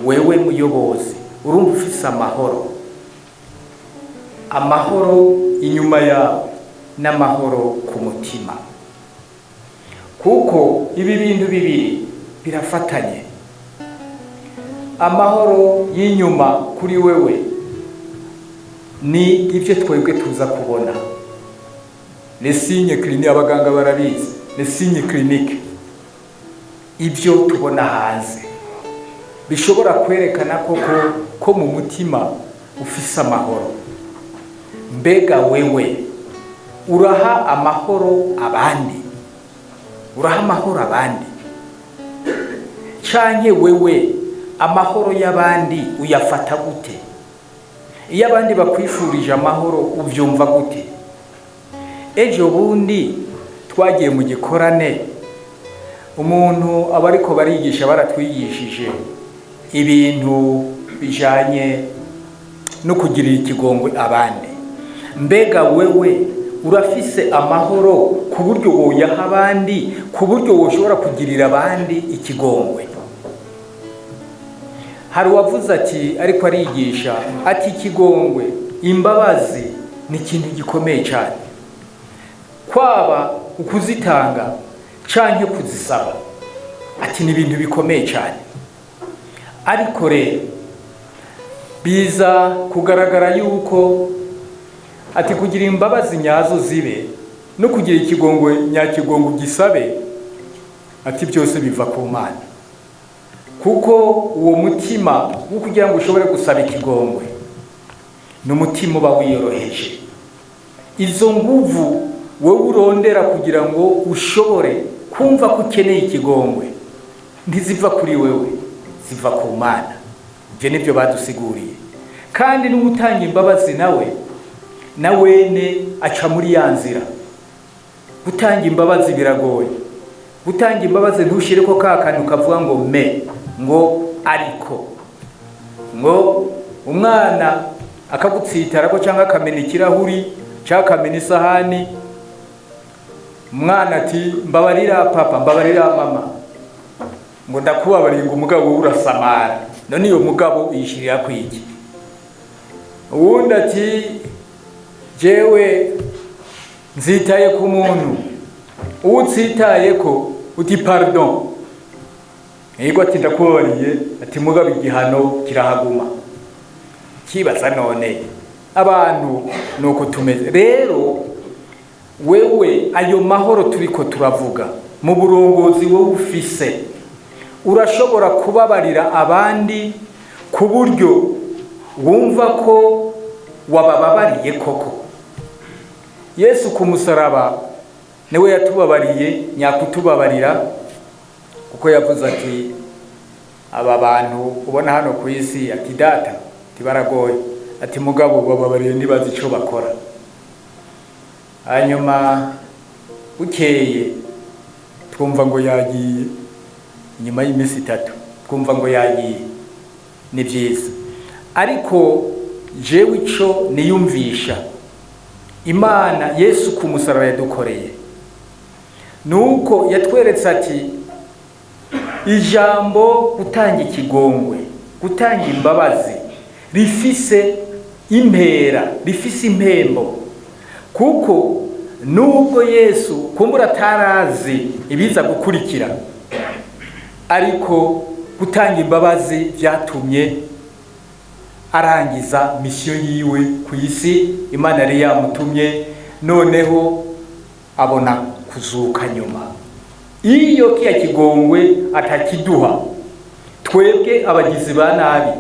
Wewe muyobozi, urumva ufise amahoro, amahoro inyuma yawe n'amahoro ku mutima? Kuko ibi bintu bibiri birafatanye. Amahoro y'inyuma kuri wewe ni ibyo twebwe tuza kubona, les signes cliniques. Abaganga barabizi, les signes cliniques, ibyo tubona hanze bishobora kwerekana koko ko mu mutima ufise amahoro. Mbega wewe uraha amahoro abandi? Uraha amahoro abandi, canke wewe amahoro y'abandi uyafata gute? Iyo abandi bakwifurije amahoro, ubyumva gute? Ejo bundi twagiye mu gikorane, umuntu aba ariko barigisha, baratwigishije ibintu bijanye no kugirira ikigongwe abandi. Mbega wewe urafise amahoro ku buryo woyaha abandi, ku buryo woshobora kugirira abandi ikigongwe? Hari uwavuze ati, ariko arigisha ati: "Ikigongwe, imbabazi ni ikintu gikomeye cyane, kwaba ukuzitanga canke kuzisaba." Ati: "Ni ibintu bikomeye cyane." Ariko rero biza kugaragara yuko ati kugira imbabazi nyazo zibe no kugira ikigongwe nyakigongwe gisabe, ati byose biva ku Mana, kuko uwo mutima wo kugira ngo ushobore gusaba ikigongwe ni umutima uba wiyoroheje. Izo nguvu wowe urondera kugira ngo ushobore kumva ko ukeneye ikigongwe ntiziva kuri wewe, ziva ku Mana. Ibyo nibyo badusiguriye. Kandi n'utanga imbabazi nawe na wene aca muri ya nzira. Gutanga imbabazi biragoye. Gutanga imbabazi ntushyire ko ka kantu kavuga ngo mais, ngo ariko, ngo umwana akagutsitara ko cyangwa akamena ikirahuri cyangwa akamena isahani, umwana ati: "Mbabarira papa, mbabarira mama." Ngo: "Ndakubabariye." Ngo: "Umugabo we urasamara." None iyo mugabo uyishyirira kwiki? Uwundi ati: "Jewe nzitaye ku muntu." Uwo utsitaye ko uti: "Pardon." Yego, ati: "Ndakubabariye." Ati: "Mugabo igihano kirahaguma." Kibaza none abantu nuko tumeze. Rero wewe, ayo mahoro turiko turavuga mu burongozi, wowe ufise, urashobora kubabarira abandi ku buryo wumva ko wabababariye koko? Yesu ku musaraba niwe yatubabariye nyakutubabarira, kuko yavuze ati: "Aba bantu ubona hano ku isi," ati, "Data," ati, "baragoye," ati, "mugabo bababariye, ntibazi icyo bakora." Hanyuma bukeye twumva ngo yagiye, inyuma y'iminsi 3 twumva ngo yagiye. Ni byiza, ariko jewe ico niyumvisha Imana Yesu ku musaraba yadukoreye nuko yatweretse ati ijambo gutanga ikigongwe, gutanga imbabazi rifise impera, rifise impembo. Kuko nubwo Yesu kumbura atarazi ibiza gukurikira, ariko gutanga imbabazi byatumye arangiza mission yiwe ku isi Imana yari yamutumye, noneho abona kuzuka nyuma. Iyo kiya kigongwe atakiduha twebwe abagizi ba nabi,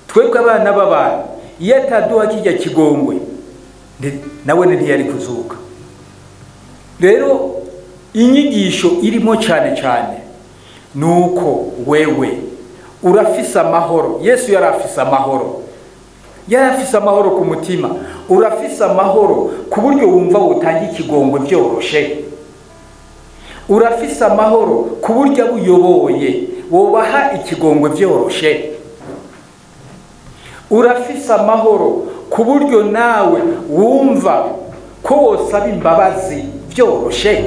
twebwe abana b'abantu, iyo ataduha kijya kigongwe, nawe ntiyari kuzuka. Rero inyigisho irimo cyane cyane ni uko wewe urafise amahoro. Yesu yari afise amahoro, yari afise amahoro ku mutima. Urafise amahoro ku buryo wumva wotanga ikigongwe byoroshe? Urafise amahoro ku buryo abo uyoboye wobaha ikigongwe byoroshe? Urafise amahoro ku buryo nawe wumva ko wosaba imbabazi byoroshe?